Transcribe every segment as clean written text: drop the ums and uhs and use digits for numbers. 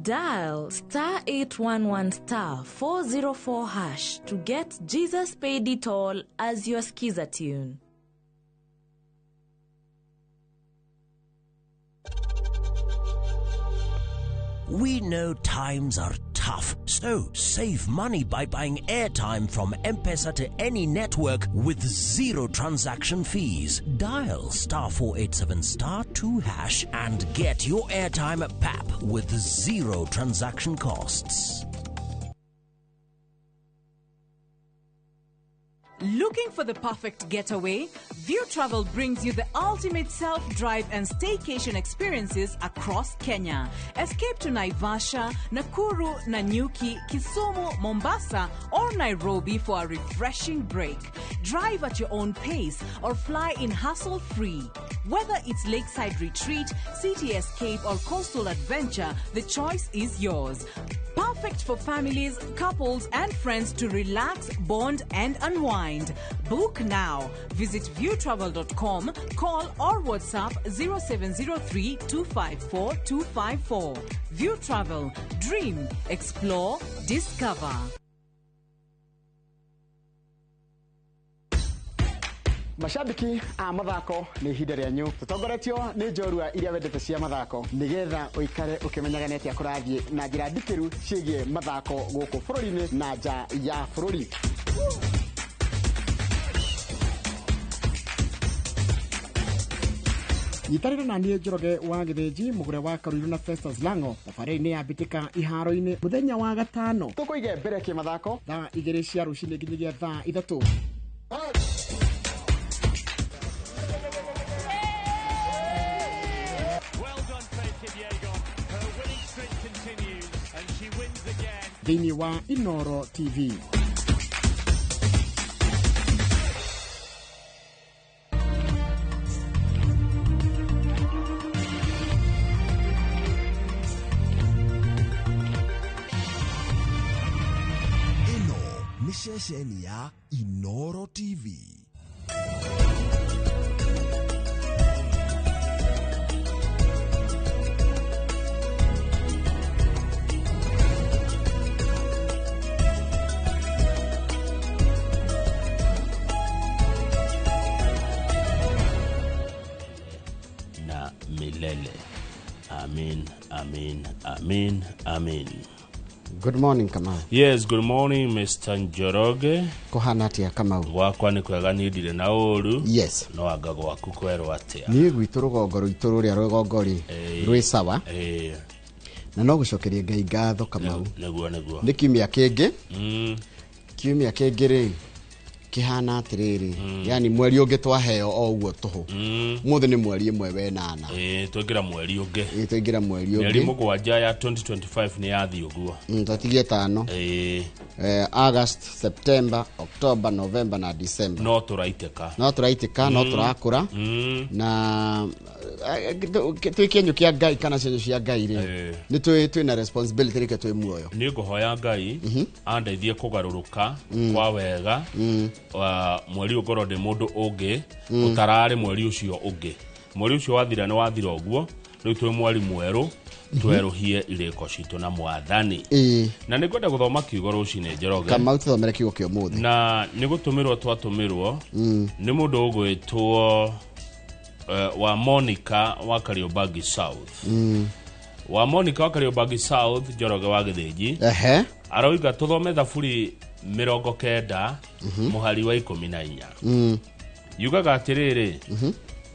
Dial star 811 star 404 hash to get Jesus Paid It All as your skiza tune. We know times are tough, so save money by buying airtime from M-Pesa to any network with zero transaction fees. Dial star 487 star 2 hash and get your airtime at PAP with zero transaction costs. Looking for the perfect getaway? View Travel brings you the ultimate self-drive and staycation experiences across Kenya. Escape to Naivasha, Nakuru, Nanyuki, Kisumu, Mombasa, or Nairobi for a refreshing break. Drive at your own pace or fly in hassle-free. Whether it's lakeside retreat, city escape, or coastal adventure, the choice is yours. Perfect for families, couples, and friends to relax, bond, and unwind. Book now. Visit viewtravel.com, call or WhatsApp 0703 254 254. View Travel. Dream, explore, discover. Mashabiki a mathako nĩ ihinda rĩanyu tũtongoretio nĩ njorua iria wendete cia mathako nĩgetha ũikare ũkĩmenyaga nĩ atĩa kũrathiĩ na njĩra ndikĩru ciĩgiĩ mathako gũkũ bũrũri-inĩ na nja ya bũrũri. Nyitanĩra na niĩ Njoroge wa Gĩthĩnji mũgũre wa Karuiru na Festus Lango thabarĩ-inĩ ya mbĩtĩka iharo-inĩ mũthenya wa gatano tũkũige mbere kĩmathako thaa 2 cia rũcinĩ nginyagia thaa 3. Thĩinĩ wa Inoro TV. Ĩno nĩ ceceni ya Inoro TV. Na milele. Amin, amin, amin, amin. Good morning, Kamau. Yes, good morning, Mr. Njoroge. Kũhana atĩa, Kamau? Gwakwa nĩ kwega niĩ ndirĩ na ũru. Yes. No anga gwaku kwerwo atĩa? Niĩ gwitũ rũgongo rwitũ rũrĩa rũgongo rĩ rwĩ sawa. Na no gũcokeria Ngai ngatho, Kamau. Nĩguo, nĩguo. Nĩ kiumia kĩngĩ. Kiumia kĩngĩ rĩ kĩhana atĩrĩrĩ, yani mweri ũngĩ twaheo o ũguo tũhũ. Mũthĩ nĩ mweri ĩmwe wenana. Twaingĩra mweri ũngĩ. Twaingĩra mweri ũngĩ. Mĩeri mũgwanja ya 2025 nĩ yathiĩ ũguo. Twatigie 5. August, September, October, November na December. No tũraitĩka. No tũraitĩka, no tũrakũra. Na twĩ kĩenyũ kĩa Ngai kana cienyũ cia Ngai rĩ, nĩ twĩ na responsibility rĩke twĩ muoyo. Niĩ ngũhoya Ngai andeithie kũgarũrũka kwa wega. Mweri ũngorwo ndĩ mũndũ ũngĩ ũtararĩ mweri ũcio ũngĩ. Mweri ũcio wathira nĩ wathira ũguo, rĩu twĩ mweri mwerũ, twerũhie irĩko citũ na Mwathani. Na nĩ ngwenda gũthoma kiugo rũcinĩ, Njoroge. Kamau, tũthomere kiugo kĩa ũmũthĩ. Na nĩ gũtũmĩrwo twatũmĩrwo nĩ mũndũ ũgwĩtwo wa Monica wa Kariobangi South. Wa Monica wa Kariobangi South, Njoroge wa Gĩthĩnji. Aroiga tũthome Thaburi 90 mũhari wa 14. Yugaga atĩrĩrĩ,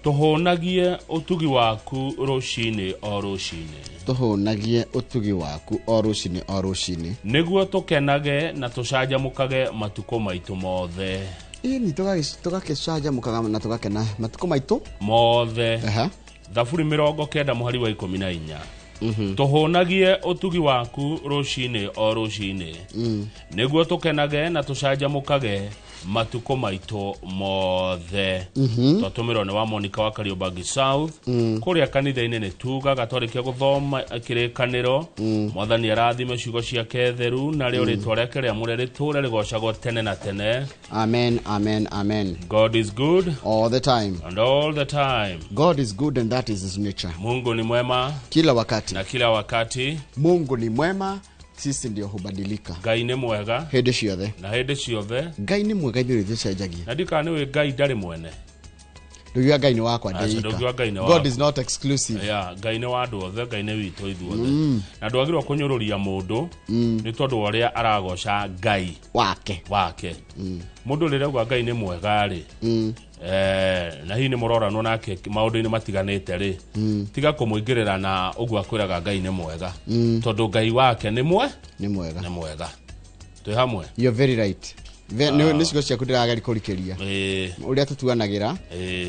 tũhũnagie ũtugi waku rũcinĩ o rũcinĩ. Tũhũnagie ũtugi waku o rũcinĩ o rũcinĩ. Nĩguo tũkenage na tũcanjamũkage matukũ maitũ mothe. Ĩni tũgakĩcanjamũkaga na tũgakena matukũ maitũ mothe. Thaburi 90 mũhari wa 14. Tũhũnagie ũtugi waku rũcinĩ o rũcinĩ. Nĩguo tũkenage na tũcanjamũkage matukũ maitũ mothe. Twatũmĩrwo nĩ wa Monica wa Kariobangi South. Kũrĩa kanitha-inĩ nĩ tugaga twarĩkia gũthoma kĩrĩkanĩro. Mwathani arathime ciugo ciake theru narĩo rĩtwa rĩake rĩamũre rĩtũre rĩgocagwo tene na tene. Amen, amen, amen. God is good all the time and all the time. God is good and that is his nature. Mungu ni mwema kila wakati wakati. Na kila wakati. Mungu ni mwema, sisi ndio hubadilika. Ngai nĩ mwega hĩndĩ ciothe. Na hĩndĩ ciothe. Ngai nĩ mwega, ithuĩ tũcenjagia. Na ndikana nĩwe Ngai ndarĩ mwene. Ndugiuga Ngai nĩ wakwa. Aca, ndũngiuga Ngai nĩ ndĩika. waku. God is not exclusive. Ya, Ngai nĩ wa andũ othe, Ngai nĩ witũ ithuothe, na ndwagĩrĩirwo kũnyũrũria mũndũ nĩ tondũ wa ũrĩa aragoca Ngai wake. Wake. Mũndũ rĩrĩa auga Ngai nĩ mwega rĩ, na hihi nĩ mũroranwo nake maũndũ-inĩ matiganĩte rĩ, tiga kũmũingĩrĩra na ũguo akwĩraga Ngai nĩ mwega, tondũ Ngai wake nĩ mwe Nĩ mwega. Nĩ mwega. Twĩ hamwe. You're very right. Nĩ ciugo ciaku ndĩrageria kũrikĩria, ũrĩa tũtuanagĩra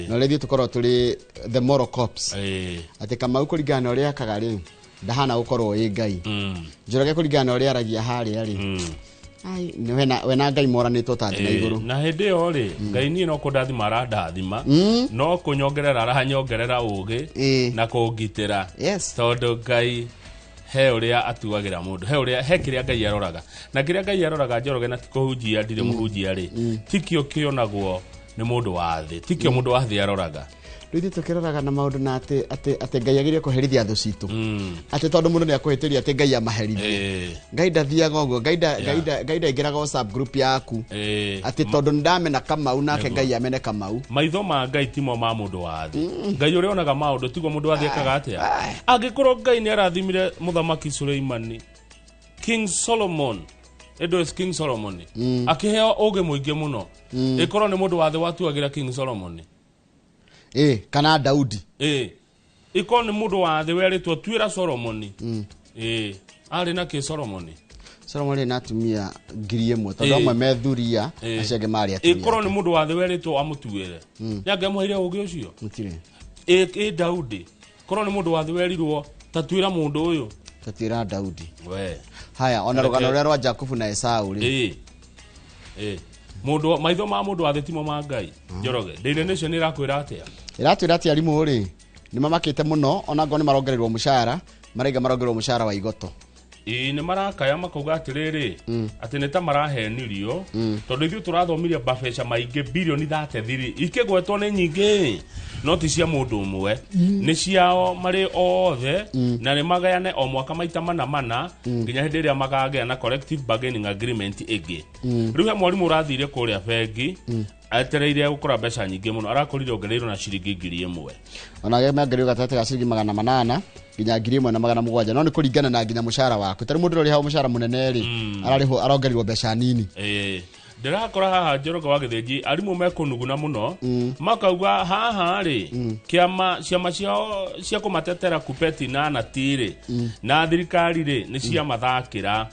na ũrĩa ithuĩ tũkorwo tũrĩ the moral cops, atĩ Kamau kũringana na ũrĩa akaga rĩ, ndahana gũkorwo ĩ Ngai. Njoroge kũringana na ũrĩa aragia harĩa rĩ, ai, nĩ we na Ngai moranĩtwo ta thĩ na igũrũ. Na hĩndĩ ĩyo rĩ, Ngai niĩ no kũndathima arandathima, no kũnyongerera aranyongerera ũgĩ na kũngitĩra, tondũ Ngai he ũrĩa atuagĩra mũndũ, he ũrĩa, he kĩrĩa Ngai aroraga, na kĩrĩa Ngai aroraga, Njoroge, na ti kũhunjia, ndirĩ mũhunjia rĩ, tikĩo kĩonagwo nĩ mũndũ wa thĩ, tikĩo mũndũ wa thĩ aroraga. Rĩu ithuĩ tũkĩroraga na maũndũ na atĩ Ngai agĩrĩire kũherithia thũ citũ, atĩ tondũ mũndũ nĩ akũhĩtĩria atĩ Ngai amaherithie. Ngai ndathiaga ũguo. Ngai ndaingĩraga WhatsApp group yaku atĩ tondũ nĩndamena Kamau nake Ngai amene Kamau. Maitho ma Ngai timo ma mũndũ wa thĩ. Ngai ũrĩa onaga maũndũ tiguo mũndũ wa thĩ ekaga atĩa. Angĩkorwo Ngai nĩ arathimire mũthamaki Suleimani, King Solomon, ĩndũ is King Solomon, akĩheo ũgĩ mũingĩ mũno, ĩkorwo nĩ mũndũ wa thĩ watuagĩra King Solomon, Ĩ, kana Daudi. Ĩ, ĩkorwo nĩ mũndũ wa thĩ werĩtwo tuĩra Solomon, ĩ, arĩ na kĩ Solomon? Solomon rĩ na atumia 1,000, tondũ amwe methuria, acio angĩ marĩ atumia. Ĩkorwo nĩ mũndũ wa thĩ werĩtwo amũtuĩre, nĩ angĩamũheire ũgĩ ũcio? Gũtirĩ. Ĩ Daudi, korwo nĩ mũndũ wa thĩ werirwo ta tuĩra mũndũ ũyũ. Tatuĩra Daudi. We. Haya, ona rũgano rũrĩa rwa Jakubu na Esau rĩ. Ĩ, mũndũ, maitho ma mũndũ wa thĩ timo ma Ngai. Njoroge, Daily Nation ĩrakwĩra atĩa? Ĩratwĩra atĩ arimũ rĩ nĩ mamakĩte mũno, ona ngorwo nĩ marongererwo mũcara, maraiga marongererwo mũcara wa igoto. Ĩ, nĩ marakaya makauga atĩrĩrĩ, atĩ nĩ ta marahenirio, tondũ ithuĩ tũrathomirie mabeca maingĩ birioni 33 ikĩgwetwo nĩ nyingĩ, no ti cia mũndũ ũmwe, nĩ ciao marĩ othe, na nĩ magayane o mwaka maita mana mana nginya hĩndĩ ĩrĩa makagĩa na collective bargaining agreement ĩngĩ. Rĩu he mwarimũ ũrathire kũrĩa bengi etereire gũkora mbeca nyingĩ mũno, arakorire ongereirwo na ciringi 1,000. Ona mongereirwo gatagatĩ ga ciringi 800 nginya 1,700, no nĩ kũringana na nginya mũcara waku. Tarĩ mũndũ ũrĩa ũrĩhagwo mũcara mũnene rĩ, ararĩhwo, arongererwo mbeca nini. Ĩĩ, ndĩrakora haha, Njoroge wa Gĩthĩnji, arimũ mekũnuguna mũno, makauga haha rĩ, kĩama, ciama ciao cia kũmatetera kupeti na nati rĩ, na thirikari rĩ, nĩ ciamathakĩra,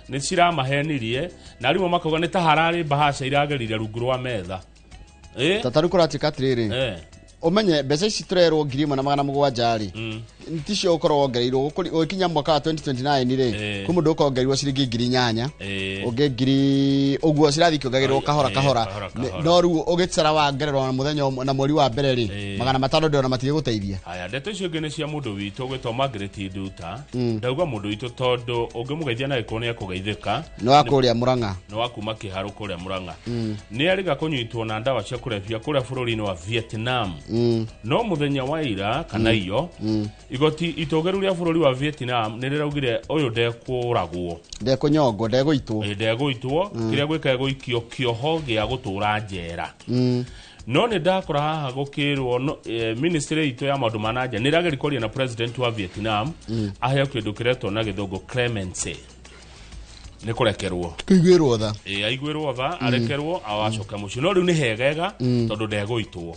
nĩ ciramahenirie, na arimũ makauga nĩ ta hararĩ mbahaca iragerire rungu rwa metha. Ĩ. Ta tarĩu kũratuĩka atĩrĩrĩ, ũmenye mbeca ici tũrerwo 1,700 rĩ, ticio ũkorwo wongereirwo. Gũgĩkinya mwaka wa 2029 rĩ, kwĩ mũndũ ũkongereirwo ciringi 8,000, ũngĩ ngiri ũguo, cirathiĩ ikĩongagĩrĩrwo kahora kahora. Kahora, kahora. No rĩu ũgĩcara wangererwo na mũthenya ũmwe, na mweri wa mbere rĩ, 500 ndĩrona matigĩgũteithia. Haya, ndeto icio ingĩ nĩ cia mũndũ witũ ũgwĩtwo Margaret Nduta. Ndauga mũndũ witũ tondũ ũngĩmũgeithia na gĩkũyũ nĩ ekũgeithĩka. Nĩ wa kũrĩa Mũrang'a. Nĩ wa kuma Kĩharũ kũrĩa Mũrang'a. Nĩ arĩga kũnyitwo na ndawa cia kũrebia kũrĩa bũrũri-inĩ wa Vietnam. No mũthenya wa ira kana iyo, igoti itũgĩru rĩa bũrũri wa Vietnam nĩ rĩraugire ũyũ ndekũragwo. Ndekũnyongwo, ndegũitwo. Ĩ, ndegũitwo, kĩrĩa gwĩka gũikio kĩoho gĩa gũtũra njera. No nĩ ndakora haha gũkĩrwo no, ministry itũ ya maũndũ ma nanja nĩ ĩrageria kwaria na president wa Vietnam aheo kĩndũ kĩretwo na gĩthũngũ clemency, nĩ kũrekerwo. Kũiguĩrwo tha. Ĩ, aiguĩrwo tha, arekerwo awacoke mũciĩ. No rĩu nĩ hegega tondũ ndegũitwo.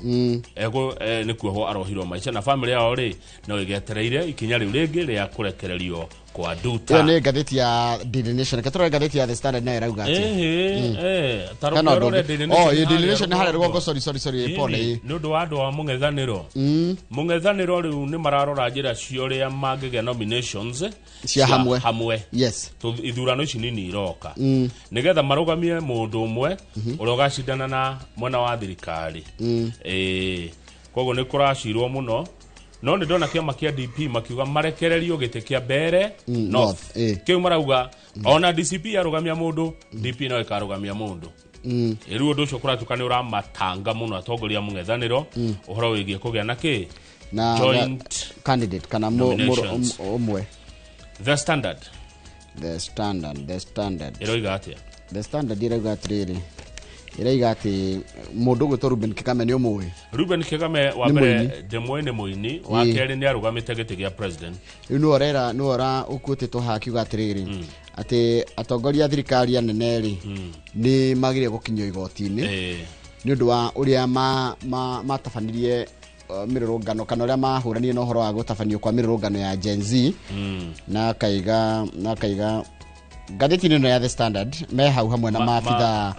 Ego nĩ kuohwo arohirwo maica, na family yao rĩ no ĩgetereire ikinya rĩu rĩngĩ rĩa kũrekererio kwa Nduta. Ĩyo nĩ ngathĩti ya Daily Nation. Reke tũrore ngathĩti ya The Standard nayo ĩrauga atĩa. Ĩhĩ, ta Kana ũndũ rũrore ũngĩ. Daily Oh, Nation ĩ, Daily harĩa Nation nĩ harĩa rũgongo. rũgongo. Sorry, sorry, sorry, pole, ĩ. Nĩ ũndũ wa andũ a mũng'ethanĩro rĩu nĩ mararora njĩra cia ũrĩa mangĩgĩa nominations Cia hamwe. Hamwe. Ithurano ici nini iroka, nĩgetha marũgamie mũndũ ũmwe ũrĩa ũgacindana na mwena wa thirikari. Ĩĩ, koguo nĩ kũracirwo mũno, no nĩ ndona kĩama kĩa DP makiuga marekererio gĩtĩ kĩa Mbere North. North, ĩ. Kĩu marauga ona DCP yarũgamia mũndũ, DP no ĩkarũgamia mũndũ. Rĩu ũndũ ũcio kũratuĩka nĩ ũramatanga mũno atongoria a mũng'ethanĩro ũhoro wĩgiĩ kũgĩa na kĩ. Na Joint candidate kana nominations. Ũmwe. The Standard. The Standard, The Standard. Ĩroiga atĩa? The Standard ĩrauga atĩrĩrĩ, ĩrauga atĩ mũndũ ũgwĩtwo Ruben Kigame nĩ ũmũĩ. Ruben Kigame wa Nĩ mbere mũini. ndĩmũĩ nĩ mũini, wa kerĩ nĩ arũgamĩte gĩtĩ gĩa president. Rĩu nĩwe ũrera, nĩwe ũra ũkuĩtĩtwo haha akiuga atĩrĩrĩ, atĩ atongoria a thirikari anene rĩ, nĩ magĩrĩire gũkinyio igoti-inĩ nĩ ũndũ wa ũrĩa matabanirie mĩrũrũngano kana ũrĩa mahũranire na ũhoro wa gũtabanio kwa mĩrũrũngano ya Gen Z. Na akaiga ngathĩti-inĩ ĩno ya The Standard me hau hamwe na maabithaa.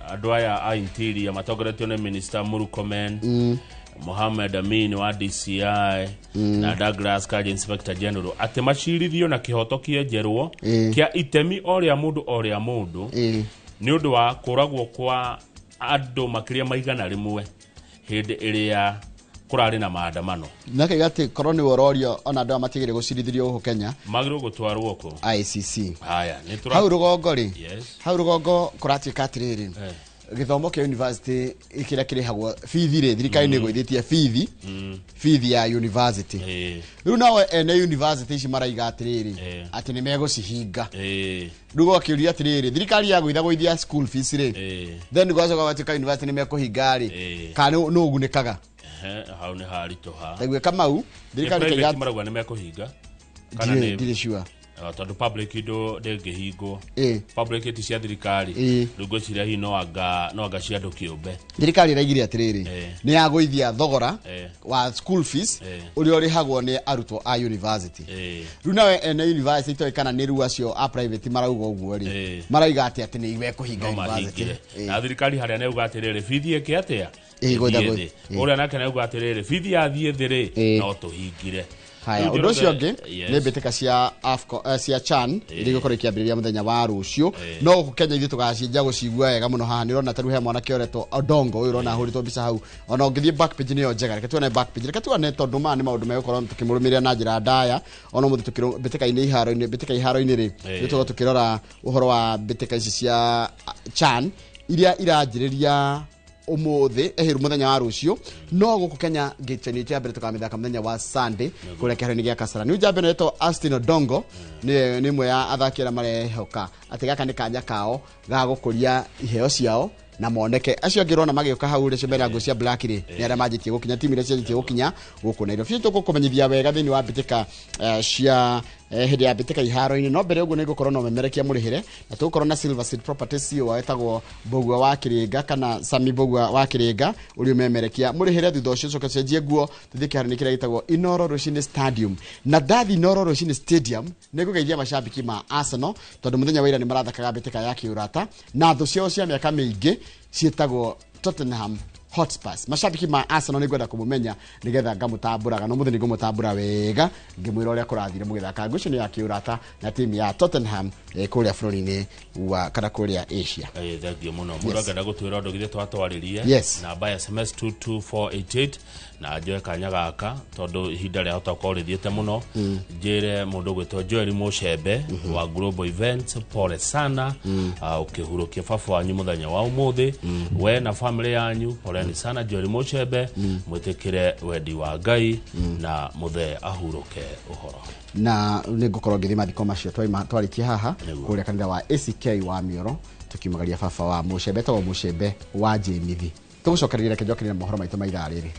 Andũ aya a interior matongoretio nĩ Minister Murkomen, Mohamed Amin wa DCI na Douglas Kanja Inspector General, atĩ macirithio na kĩhoto kĩenjerwo kĩa itemi o rĩa mũndũ o rĩa mũndũ nĩ ũndũ wa kũragwo kwa andũ makĩria ma 100 hĩndĩ ĩrĩa kũrarĩ na maandamano. Na akaiga atĩ korwo nĩwe ũrorio ona andũ aya matigĩrĩire gũcirithĩrio gũkũ Kenya, magĩrĩirwo gũtwarwo kũ? ICC. Haya, nĩ tũra- Hau rũgongo rĩ, Yes. hau rũgongo kũratuĩka atĩrĩrĩ, gĩthomo kĩa university kĩrĩa kĩrĩhagwo bithi rĩ, thirikari nĩ ĩgũithĩtie bithi ya university. Rĩu nao ene university ici maraiga atĩrĩrĩ, atĩ nĩ megũcihinga. Rĩu gwakĩũria atĩrĩrĩ, thirikari yagũitha gũithia school fees rĩ, then gwacoka gwatuĩka university nĩ mekũhinga rĩ, kana nĩ ũgunĩkaga? Hau nĩ haritũha. Taigue Kamau, thirikari Nĩ ĩkaiga private marauga nĩ mekũhinga. Kana ndirĩ nĩ ndirĩ sure. Tondũ public ndĩngĩhingwo. Public ti cia thirikari. Rĩu ngwĩciria hihi no anga cia andũ kĩũmbe. Thirikari ĩraigire atĩrĩrĩ, nĩ yagũithia thogora wa school fees ũrĩa ũrĩhagwo nĩ arutwo a university. Rĩu nawe ene university itoĩ kana nĩ rĩu acio a private marauga ũguo rĩ, marauga atĩ atĩ nĩ mekũhinga No university. mahingire. Na thirikari harĩa nĩ atĩrĩrĩ, bithi ĩke atĩa? Gũitha Ĩthiĩ gũ- thĩ. Ũrĩa nake nĩ auga atĩrĩrĩ, bithi yathiĩ thĩ rĩ, no tũhingire. Haya, Rĩu ũndũ ũcio njoroge- ũngĩ Yes. nĩ mbĩtĩka cia AFCON, cia CHAN iria igũkorwo ikĩambĩrĩria mũthenya wa rũciũ, no gũkũ Kenya ithuĩ tũgacinja gũcigua wega mũno haha. Nĩ ũrona ta rĩu he mwanake ũretwo Odongo ũyũ ũrona ahũrĩtwo mbica hau, ona ũngĩthiĩ back page nĩyo njega. Reke tuone back page, reke tuone, tondũ maya nĩ maũndũ megũkorwo tũkĩmũrũmĩrĩra na njĩra ndaya. Ona ũmũthĩ tũkĩrũ mbĩtĩka-inĩ iharo-inĩ, mbĩtĩka iharo-inĩ rĩ, nĩ tũgũkorwo tũkĩrora ũhoro wa mbĩtĩka ici cia CHAN iria iranjĩrĩria ũmũthĩ ehĩru mũthenya wa rũciũ. No gũkũ Kenya ngĩtani ya mbere tũkamĩthaka mũthenya wa Sunday kũrĩa kĩharo-inĩ gĩa Kasarani. Rĩu njamba ĩno ĩtwo Austin Odongo nĩ ĩmwe ya athaki arĩa marehoka atĩ gaka nĩ kanya kao ga gũkũria iheo ciao na moneke. Acio angĩ ũrona magĩũka hau rĩ, mena nguo cia black rĩ, nĩ arĩa manjĩtie gũkinya, timu iria cianjĩtie gũkinya gũkũ Nairobi. Tũgũkũmenyithia wega thĩinĩ wa mbĩtĩka cia hĩndĩ ya mbĩtĩka iharo-inĩ. No mbere ũguo nĩ ngũkorwo na ũmemerekia mũrĩhĩre, na tũgũkorwo na Silver Seed Properties CEO wetagwo Mbũgua wa Kĩrĩnga kana Sami Mbũgua wa Kĩrĩnga ũrĩa ũmemerekia mũrĩhĩre. Thutha ũcio coka cenjie nguo tũthiĩ kĩharo-inĩ kĩrĩa gĩtagwo Inooro Rũcinĩ Stadium. Na ndathi Inooro Rũcinĩ Stadium nĩ ngũgeithia macambĩki ma Arsenal, tondũ mũthenya wa ira nĩ marathakaga mbĩtĩka ya kĩũrata na thũ ciao cia mĩaka mĩingĩ ciĩtagwo Tottenham Hotspurs. Macambĩki ma Arsenal nĩ ngwenda kũmũmenya nĩgetha ngamũtambũraga, no mũthĩ nĩ ngũmũtambũra wega ngĩmwĩra ũrĩa kũrathire mũgĩthaka ngucanio ya kĩũrata na timu ya Tottenham kũrĩa bũrũri-inĩ wa kana kũrĩa Asia. Thank you mũno. Mũndũ angĩenda gũtwĩra ũndũ githĩ twatwarĩrie namba ya SMS 22488, na njoe kanya gaka tondũ ihinda rĩahota gũkorwo rĩthiĩte mũno, njĩre mũndũ ũgwĩtwo Joel Mũcembe wa Global Events, pole sana, ũkĩhurũkia baba wanyu mũthenya wa ũmũthĩ, we na family yanyu poleni sana. Joel Mũcembe, mwĩtĩkĩre wendi wa Ngai na mũthee ahurũke ũhoro. Na nĩ ngũkorwo ngĩthiĩ mathiko macio twarĩkia haha kũrĩa kanitha wa ACK wa Mioro, tũkiumagaria baba wa Mũcembe etagwo Mũcembe wa Jemithi. Tũgũcokereria, reke njokererie mohoro maitũ ma ithaa rĩrĩ.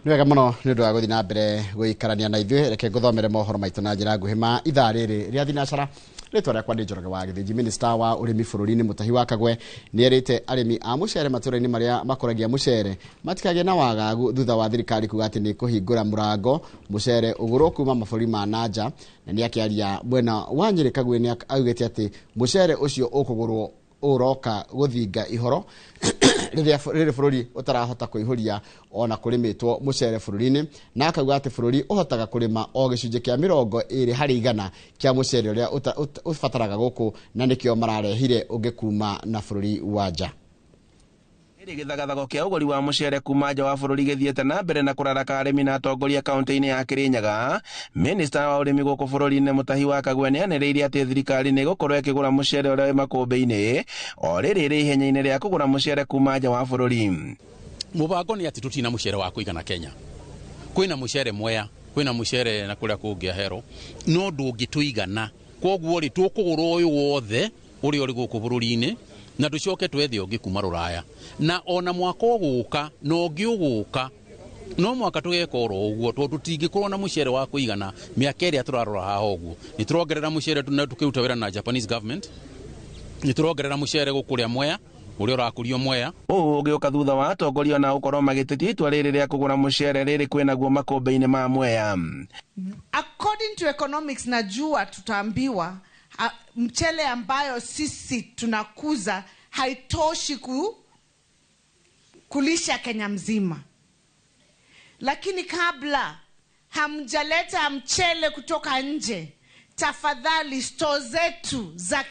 Nĩ wega mũno nĩ ũndũ wa gũthiĩ na mbere gũikarania na ithuĩ. Reke ngũthomere mohoro maitũ na njĩra nguhĩ ma ithaa rĩrĩ rĩa thinacara. Rĩtwa rĩakwa nĩ Njoroge wa Gĩthĩnji. Minista wa ũrĩmi bũrũri-inĩ Mũtahi wa Kagwe nĩ erĩte arĩmi a mũcere matũra-inĩ marĩa makũragia mũcere matikagĩe na wagagu thutha wa thirikari kuga atĩ nĩ kũhingũra mũrango mũcere ũgũrwo kuma mabũrũri ma na nja. Na nĩ akĩaria mwena wa Nyĩrĩ, Kagwe nĩ augĩte atĩ mũcere ũcio ũkũgũrwo ũroka gũthinga ihoro rĩrĩa rĩrĩ bũrũri ũtarahota kũihũria ona kũrĩmĩtwo mũcere bũrũri-inĩ, na akauga atĩ bũrũri ũhotaga kũrĩma o gĩcunjĩ kĩa 20% kĩa mũcere ũrĩa ũbataraga gũkũ, na nĩkĩo mararehire ũngĩ kuma na bũrũri wa nja. Rĩrĩ gĩthagathago kĩa ũgũri wa mũcere kuma nja wa bũrũri gĩthiĩte na mbere na kũraraka arĩmi na atongoria kaunti-inĩ ya Kĩrĩnyaga. Minista wa ũrĩmi gũkũ bũrũri-inĩ Mutahi wa Kagwe nĩanĩrĩire atĩ thirikari nĩ ĩgũkorwo ĩkĩgũra mũcere ũrĩa wĩ makũmbĩ-inĩ o rĩrĩ rĩ ihenya-inĩ rĩa kũgũra mũcere kuma nja wa bũrũri. Mũbango nĩ atĩ tũtina mũcere wa kũigana Kenya. Kwĩna mũcere Mwea, kwĩna mũcere na kũrĩa kũngĩ Ahero, no ndũngĩtũigana. Kwoguo rĩ, tũkũgũra ũyũ wothe ũrĩa ũrĩ gũkũ bũrũri-inĩ na tũcoke twethe ũngĩ kuma Rũraya. Na ona mwaka ũgũka na ũngĩ ũgũka, no mwaka tũgeka oro ũguo tondũ tũtingĩkorwo na mũcere wa kũigana mĩaka ĩrĩa tũrarora haha ũguo. Nĩ tũrongerera mũcere na tũkĩruta wĩra na Japanese government, nĩ tũrongerera mũcere gũkũrĩa Mwea ũrĩa ũrakũrio Mwea. Ũũ ũgĩũka thutha wa atongoria ona gũkorwo magĩtetia itua rĩrĩ rĩa kũgũra mũcere rĩrĩ kwĩnaguo makũmbĩ-inĩ ma Mwea. According to economics, najua tutaambiwa mchele ambayo sisi tunakuza haitoshi kulisha Kenya mzima. Lakini kabla hamjaleta mchele kutoka nje, tafadhali store zetu za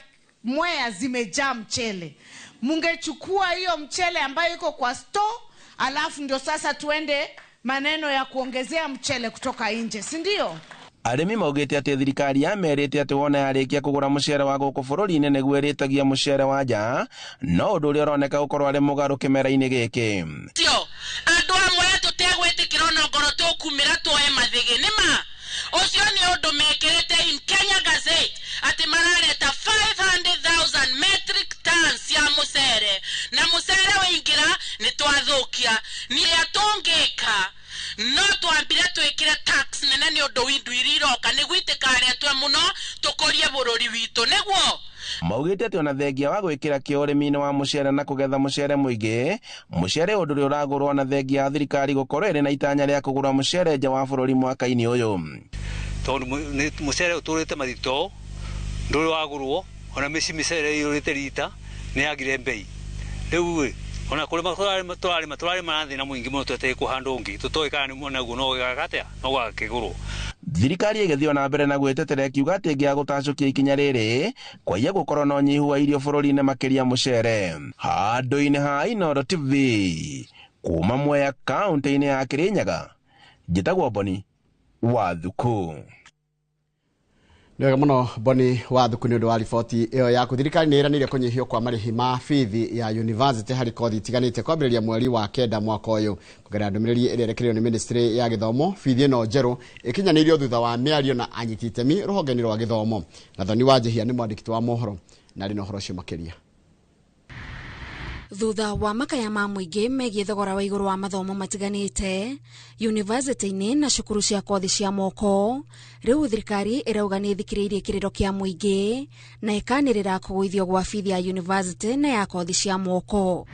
Mwea zimejaa mchele. Mungechukua hiyo mchele ambayo iko kwa store, alafu ndio sasa tuende maneno ya kuongezea mchele kutoka nje, si ndio? Arĩmi maugĩte atĩ thirikari yamerĩte atĩ wona yarĩkia kũgũra mũcere wa gũkũ bũrũri-inĩ nĩguo ĩrĩtagia mũcere wa nja, no ũndũ ũrĩa ũroneka gũkorwo arĩ mũgarũ kĩmera-inĩ gĩkĩ. Tio, andũ amwe tũtegwĩtĩkĩra ona ngoro tũkumĩra tuoe mathĩgĩ nĩma ũcio nĩ ũndũ mekĩrĩte in Kenya Gazette atĩ marareta 500,000 metric tons ya mũcere, na mũcere waingĩra nĩ twathũkia. Nĩrĩa tũngĩka no twambire twĩkĩre tax nene nĩ ũndũ wa indo iria iroka nĩguo itikaretwe mũno tũkũrie bũrũri witũ nĩguo. Maugĩte atĩ ona thengia wa gwĩkĩra kĩo ũrĩmi-inĩ wa mũcere na kũgetha mũcere mũingĩ, mũcere ũndũ ũrĩa ũragũrwo na thengia ya thirikari gũkorwo ĩrĩ na itanya rĩa kũgũra mũcere nja wa bũrũri mwaka-inĩ ũyũ. Tondũ mũcere ũtũrĩte mathito ndũrĩ wagũrwo, ona mĩciĩ mĩcere ĩiyũrĩte rita nĩ yagire mbei. Rĩu ĩ ona kũrĩma tũrarĩma na thĩna mũingĩ mũno twetereire kũhanda ũngĩ tũtoĩ kana naguo no gĩgaka atĩa no gũgakĩgũrwo. Thirikari ĩgĩthiĩ na mbere na gwĩtetera ĩkiuga atĩ ĩngĩaga gũtacũkia ikinya rĩrĩ kwaiya gũkorwo na ũnyihu wa irio bũrũri-inĩ makĩria mũcere. Handũ-inĩ ha Inooro TV kuma Mwea kaunti-inĩ ya Kĩrĩnyaga, njĩtagwo Boni wa Thuku. Nĩ wega mũno Boni wa Thuku nĩ ũndũ wa riboti ĩyo yaku. Thirikari nĩ ĩranĩire kũnyihio kwa marĩhi ma bithi ya university harĩ kothi itiganĩte kwambĩrĩria mweri wa 9 mwaka ũyũ. Kũgerera ndũmĩrĩri ĩrĩa ĩrekereirio nĩ ministry ya gĩthomo, bithi ĩno njerũ ĩkinyanĩirio thutha wa mĩario na anyiti itemi rũhonge-inĩ rwa gĩthomo. Gathoni wa Njihia nĩ mwandĩki wa mohoro na arĩ na ũhoro ũcio makĩria. Thutha wa makaya ma mũingĩ megiĩ thogora wa igũrũ wa mathomo matiganĩte yunivasĩtĩ-inĩ na cukuru cia kothi cia moko, rĩu thirikari ĩrauga nĩ ĩthikĩrĩirie kĩrĩro kĩa mũingĩ na ĩkanĩrĩra kũgũithio gwa bithi ya yunivasĩtĩ na ya kothi cia moko.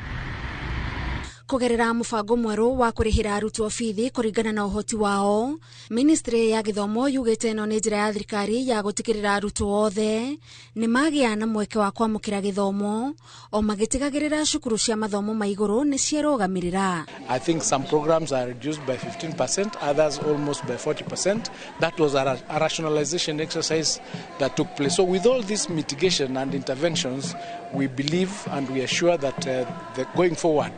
Kũgerera mũbango mwerũ wa kũrĩhĩra arutwo bithi kũringana na ũhoti wao, ministry ya gĩthomo yugĩte ĩno nĩ njĩra ya thirikari ya gũtigĩrĩra arutwo othe nĩ magĩa na mweke wa kwamũkĩra gĩthomo o magĩtigagĩrĩra cukuru cia mathomo ma igũrũ nĩ ciarũgamĩrĩra. I think some programs are reduced by 15%, others almost by 40%. That was a rationalization exercise that took place. So with all this mitigation and interventions, we believe and we are sure that going forward,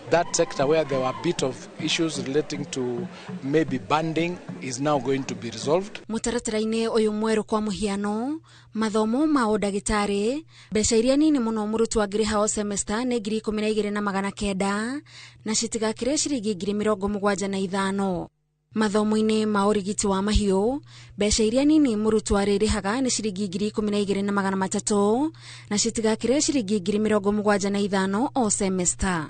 that sector where there were a bit of issues relating to maybe banding is now going to be resolved. Mũtaratara-inĩ ũyũ mwerũ kwa mũhiano, mathomo ma ũndagĩtarĩ, mbeca iria nini mũno mũrutwo angĩrĩha o semester nĩ 12,900 na citigakĩre ciringi 75,000. Mathomo-inĩ ma ũrigiti wa mahiũ, mbeca iria nini mũrutwo arĩrĩhaga nĩ ciringi 12,300 na citigakĩre ciringi 75,000 o semester.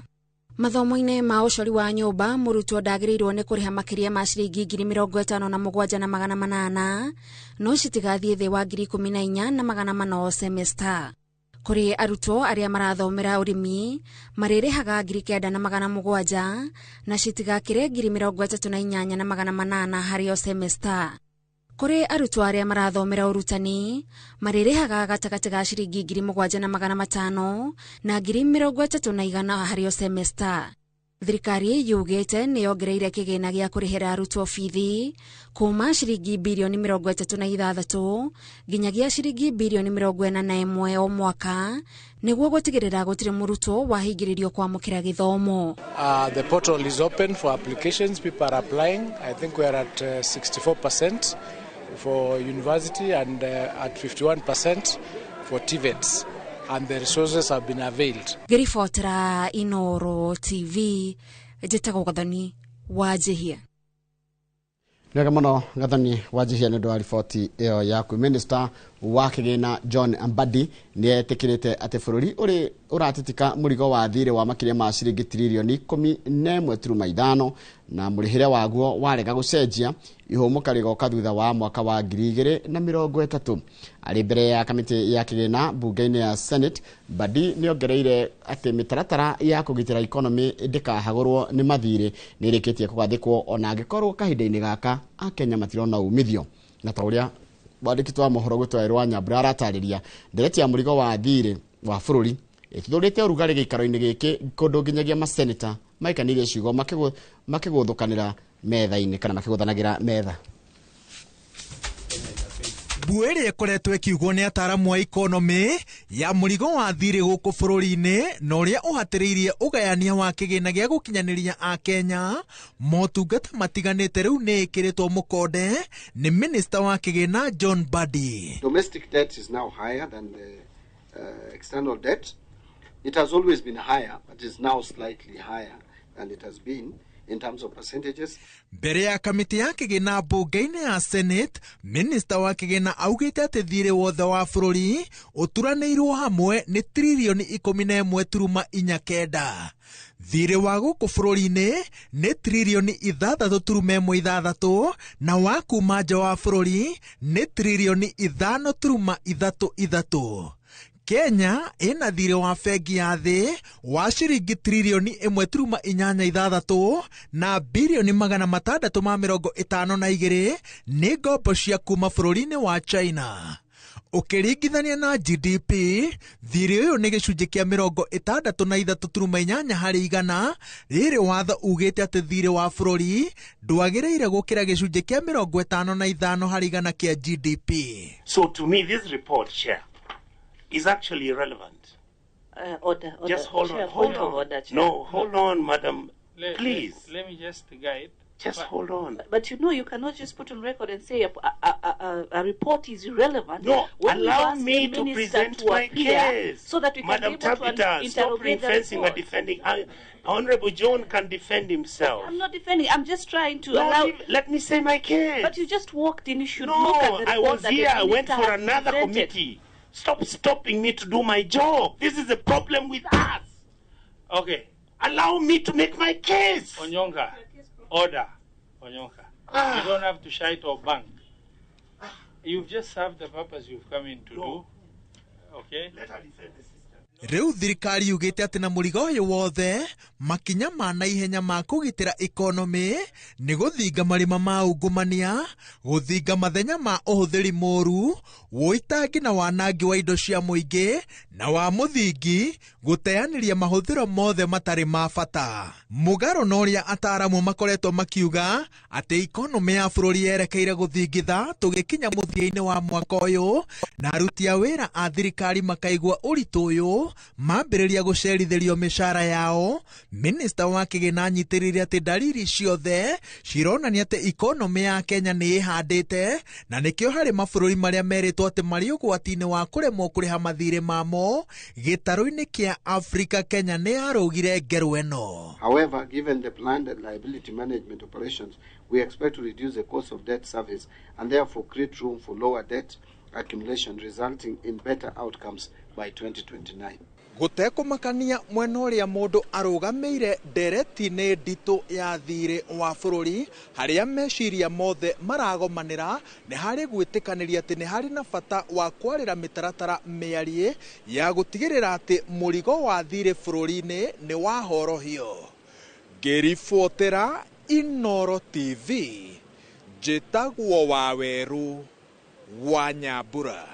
Mathomo-inĩ ma ũcori wa nyũmba, mũrutwo ndagĩrĩirwo nĩ kũrĩha makĩria ma ciringi 57,800 no citigathiĩ thĩ wa 14,400 o semester. Kũrĩ arutwo arĩa marathomera ũrĩmi, marĩrĩhaga 9,700 na citigakĩre 38,800 harĩ o semester. Kũrĩ arutwo arĩa marathomera ũrutani, marĩrĩhaga gatagatĩ ga ciringi 7,500 na 30,100 harĩ o semester. Thirikari yugĩte nĩ yongereire kĩgĩna gĩa kũrĩhĩra arutwo bithi kuma ciringi birioni 36 nginyagia ciringi birioni 41 o mwaka nĩguo gũtigĩrĩra gũtirĩ mũrutwo wahingĩrĩrio kwamũkĩra gĩthomo. The portal is open for applications. People are applying. I think we are at 64% for university and at 51% for TVETs. And the resources have been availed. Ngĩribotera Inoro TV, njĩtagwo Gathoni Wanjihia. Nĩwega mũno Gathoni Wanjihia nĩ ũndũ wa riboti ĩyo yaku. Minister wa kĩgĩna John Mbadi nĩ etĩkĩrĩte atĩ bũrũri ũrĩ ũratitika mũrigo wa thirĩ wa makĩria ma ciringi tiririoni 11.5 na mũrĩhĩre waguo warega gũcenjia ihũmũka rĩgoka thutha wa mwaka wa 2030. Arĩ mbere ya kamĩtĩ ya kĩgĩna mbunge-inĩ ya Senate, Mbadi nĩ ongereire atĩ mĩtaratara ya kũgitĩra ikonomi ndĩkahagũrwo nĩ mathirĩ nĩ ĩrĩkĩtie kũgathĩkwo ona angĩkorwo kahinda-inĩ gaka Akenya matirona umithio. Na ta ũrĩa mwandĩki wa mohoro gwĩtwo Nyambura aratarĩria, ndereti ya mũrigo wa thirĩ wa bũrũri ĩtuthũrĩte ũrugarĩ gĩikaro-inĩ gĩkĩ kũndũ nginyagia maseneta maikanĩirie ciugo makĩgũthũkanĩra metha-inĩ kana makĩgũthanagĩra metha. Mbuĩ ĩrĩa ĩkoretwo ĩkiugwo nĩ ataaramu a ikonomĩ ya mũrigo wa thirĩ gũkũ bũrũri-inĩ na ũrĩa ũhatĩrĩirie ũgayania wa kĩgĩna gĩa gũkinyanĩria Akenya motungata matiganĩte rĩu nĩ ĩkĩrĩtwo mũkonde nĩ minista wa kĩgĩna John Mbadi. Domestic debt is now higher than the external debt. It has always been higher, but is now slightly higher than it has been in terms of percentages. Mbere ya kamĩtĩ ya kĩgĩna mbunge-inĩ ya Senate, minista wa kĩgĩna augĩte atĩ thirĩ wothe wa bũrũri ũturanĩirwo hamwe nĩ tiririoni 11.49. Thirĩ wa gũkũ bũrũri-inĩ nĩ tiririoni 6.16 na wa kuma nja wa bũrũri nĩ tiririoni 5.33. Kenya ĩna thirĩ wa bengi ya thĩ wa ciringi tiririoni 1.86 na birioni 652 nĩ ngombo cia kuma bũrũri-inĩ wa China. Ũkĩringithania na GDP, thirĩ ũyũ nĩ gĩcunjĩ kĩa 63.8 harĩ igana. Rĩrĩ watho ugĩte atĩ thirĩ wa bũrũri ndwagĩrĩire gũkĩra gĩcunjĩ kĩa 55 harĩ igana kĩa GDP. So to me this report, Chair, is actually irrelevant. Order, order. Just hold Chair, on, hold on. Order, Chair. No, hold on, madam. Please. Let me just guide. Just hold on. But you know, you cannot just put on record and say a report is irrelevant. No, when allow me to present my case. So that we can Madam be able Tabitha, to stop ring-fencing and defending. Honorable John can defend himself. I'm not defending. I'm just trying to no, allow... Let me say my case. But you just walked in. You should no, look at the report. I was that here. The I went for another presented. Committee. Stop stopping me to do my job. This is a problem with us. Okay. Allow me to make my case. Onyonka. Order. Onyonka. You don't have to shout or bang. You've just served the purpose you've come in to do. Okay? Let her defend the system. Rĩu thirikari yugĩte atĩ na mũrigo ũyũ wothe makinya ma naihenya ma kũgitĩra ikonomĩ nĩ gũthinga marima ma ungumania, gũthinga mathenya ma ũhũthĩri mũru, wũitangi na wanangi wa indo cia mũingĩ na wa mũthingi, gũteanĩria mahũthĩro mothe matarĩ ma bata. Mũgarũ na ũrĩa ataaramu makoretwo makiuga atĩ ikonomĩ ya bũrũri yerekeire gũthingitha tũgĩkinya mũthia-inĩ wa mwaka ũyũ, na aruti a wĩra a thirikari makaigua ũritũ ũyũ mambĩrĩria gũcerithĩrio mĩcara yao. Minista wa kĩgĩna anyitĩrĩire atĩ ndariri ciothe cironania atĩ ikonomĩ ya Kenya nĩ ĩhandĩte na nĩkĩo harĩ mabũrũri marĩa merĩtwo atĩ marĩ ũgwati-inĩ wa kũremwo kũrĩha mathirĩ mamo. Gĩtarũ-inĩ kĩa Afrika, Kenya nĩ yarũgire ngerwa ĩno. However, given the planned liability management operations, we expect to reduce the cost of debt service and therefore create room for lower debt accumulation, resulting in better outcomes by 2029. Gũtekũmakania mwena ũrĩa mũndũ arũgamĩire ndereti-inĩ nditũ ya thirĩ wa bũrũri, harĩa meciria mothe maragomanĩra nĩ harĩ gwĩtĩkanĩria atĩ nĩ harĩ na bata wa kwarĩra mĩtaratara mĩariĩ ya gũtigĩrĩra atĩ mũrigo wa thirĩ bũrũri-inĩ nĩ wahorohio. Ngĩribotera Inoro TV, njĩtagwo Wawerũ wa Nyambura.